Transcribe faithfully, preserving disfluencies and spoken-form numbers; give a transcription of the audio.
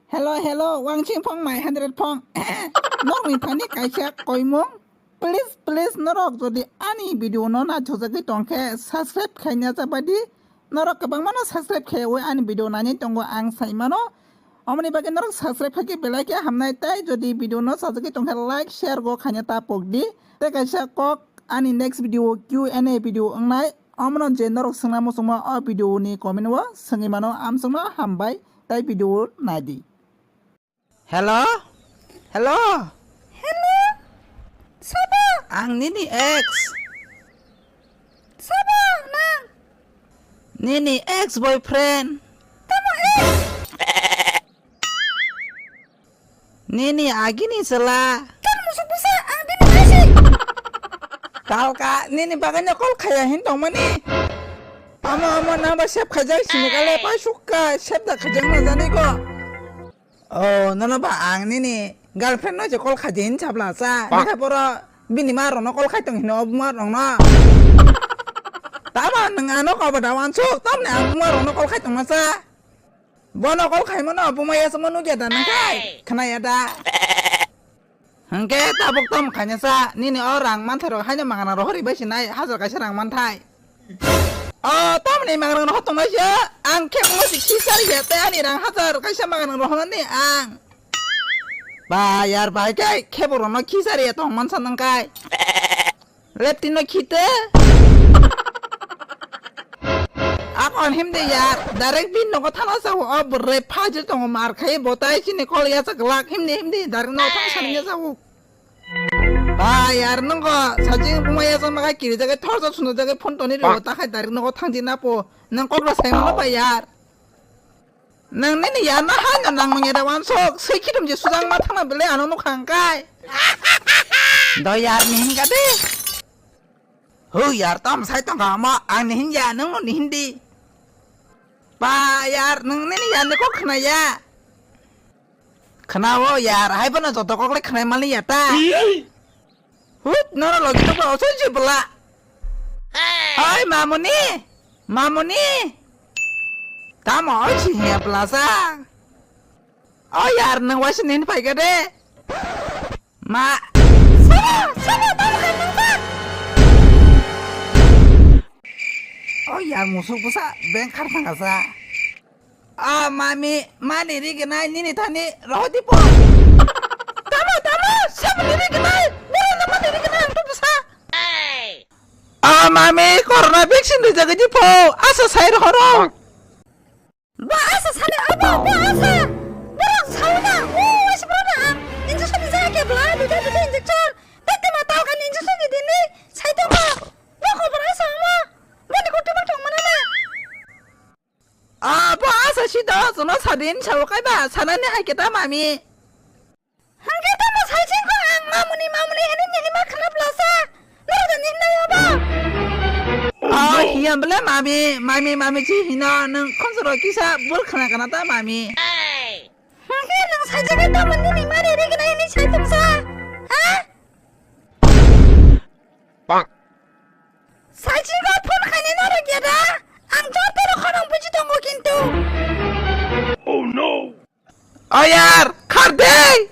Hello, hello, wangsing phong my hundred phong. Nokni thani kaisa koimung. Please, please, norok jodi ani video no naithokjagwi tongkhe, subscribe khaina chabadi. Norok kwbangma no subscribe khaiwi ani video nainai tongo ang saimano. Omoni bagwi norok subscribe khaikhe belai khe hamnai, tai jodi video no sajagwi tongkhe like, share go khaina ta pokdi. Tei kaisa kok ani next video Q and A video wngnai. Omono je norok swngna muchungma o video ni comment o swngwi mano, amsongno hambai tai video naidi. Hello? Hello? Hello? Sabo? Ang nini ex. Sabo nang? Nini ex boyfriend. Tamo ex? Nini agini sela. Kan musuk busa ang bini nasi. Talka nini baganya call khaya hin tongmani. Amo amo nang ba sep khajak sini kale pa sukka sep da khajak na jani ko. Oh, nono ba ang nini girlfriend no je call khaidi hin sabla sa. Nikha poro bini ma rokno call khai tong hino buma rokno. Tamo nwng ano kobo da wansuk, tamni ang buma rokno call khai tong masa. Bono call khai mano buma ya samo nugya da nang khai. Khna ya da. Hwnkhe tabuk tamo khaina sa, nini o rang manthai rok haino manganang rohori bai sinai, hajar kaisa rang manthai. O, tamni manganang rohor tongnaisa, ang khe buma si khisari ya, tei ani rang hajar kaisa manganang rohornani ang. Ba, yar bai khe, khe borokno khisari ya tong mansa nang kai. Leptino khite. Akon himde yar, direct bin nogo thana sao, o bwrwi phajil tongo mar khai, botai chini kol ya sa glak, himde, himde, direct nogo thang sani ya sao. Ba yar nongo sajing buma ya sama kai kiri jagai thor jok suno jagai phone toni ro ta khai direct nogo thang di na po, nang kok ra sai mano ba yar. Nang nini ya na ha no nang manya da wan sok, sei khitum je sujang ma thang na bele ano no khang kai. Do yar ni hin ka de. Hu yar tam sai tong ka ma, ang ni hin ya, nang no ni hin di. Ba yar, nang nini ya ni kok khna ya. Khna o yar, hai bono joto kok le khna mali ya ta. Hut, noro logi tokla oso je bla. Oi, mamuni, mamuni. Tamo oi si he bla sa. O yar, nang waisi nin pai ka de. Ma. Sabo, sabo, tamo hai nang ba. O yar, musuk busa, beng khar thang ka sa. A mami, mani rignai nini thani rohodi po. Tamo, tamo, sabni rignai, borokno mani rignai ang to bwsa. A mami, corona vaccine rijagwi di po, asa sai rohoro. Ba asa sani abo, ba asa. Borok sauna, o, wasi borokno ang injection rijak khe bla, duita, duita injection. Tei tei ma talkani injection rijak dini, sai tongo. Ba khobor asa omo, boni kotoma tongmani na. Abo asa si do, jono sadin sao kaiba, sanani hai khe ta mami. Hangke tamo sai singko ang mamuni, mamuni hini nini ma khna blasa. Noro da nini na yobo. Oh, hiya bele mami, mami, mami si hino, nang khonsoro kisa bul khna khna ta mami. Hangke nang sai jaga tamo nini ma ri ri khna hini sai tongsa. Ha? Bang. Saichiko phone khainai norok ya da? Ang jor tero khorang buji tongo kintu. Oh no! O yar, khar de!